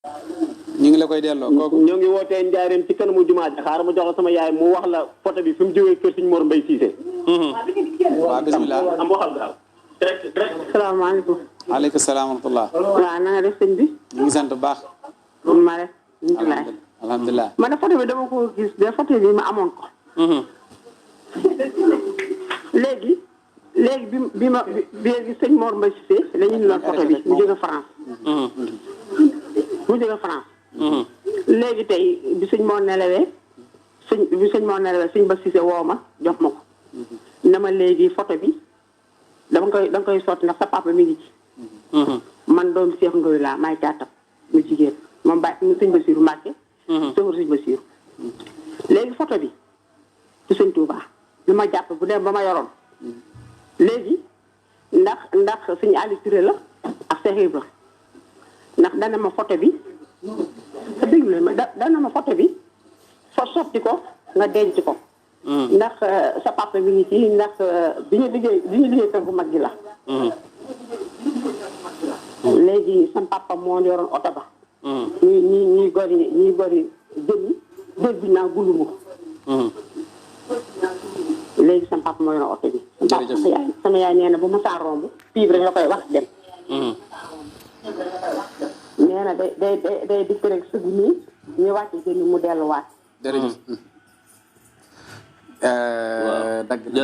ñu ngi la koy delloo kooku. ñoo ngi wootee Njaareem ci kanamu jumaa ji xaaral ma jox la sama yaay mu wax la photo bi fi mu jógee kër Sëñ Mor Mbaye Cissé. waaw bisimilah. am waxal gaaw. salaamaaleykum. maaleykum salaam wa rahmatulah. waaw na nga def sëñ bi. ñu ngi sant bu baax. ma def. alhamdulilah. ma ne photo bi dama ko gis de photo bi ma amoon ko. léegi bi sëñ Mor Mbaye Cissé la ñu indiloon photo bi mu jóge France. mu jóge France. léegi tey bi sëñ Mor nelawee sëñ Ba Cissé woo ma jox ma ko. na ma léegi photo bi da nga koy sotti ndax sa papa mi ngi ci. man doom Cheikh Ndoye laa maay caatam mu jigéen moom mu sëñ Bassirou Mbacke. sëwër sëñ Bassirou. léegi photo bi ci sëñ Touba li ma jàpp bu dem ba ma yoroon. léegi ndax suñu Aliou Touré la ak Cheikh Ibra ndax dana ma photo bi déglu ma dana ma photo bi foo sotti ko nga denc ko. ndax sa papa mi ngi ci ndax bi ñu liggéey kër bu mag gi la. léegi sa papa moo yoroon oto ba. ñuy gori jën yi dégg bi naa gulumu. léegi sama papa moo yoroon oto bi. jërëjëf sama yaay nee na bu ma saa romb fii rek la koy wax dem. nee na day dikk rek sëgg nii ñu wàcce jën mu delluwaat. jërëjëf. dagg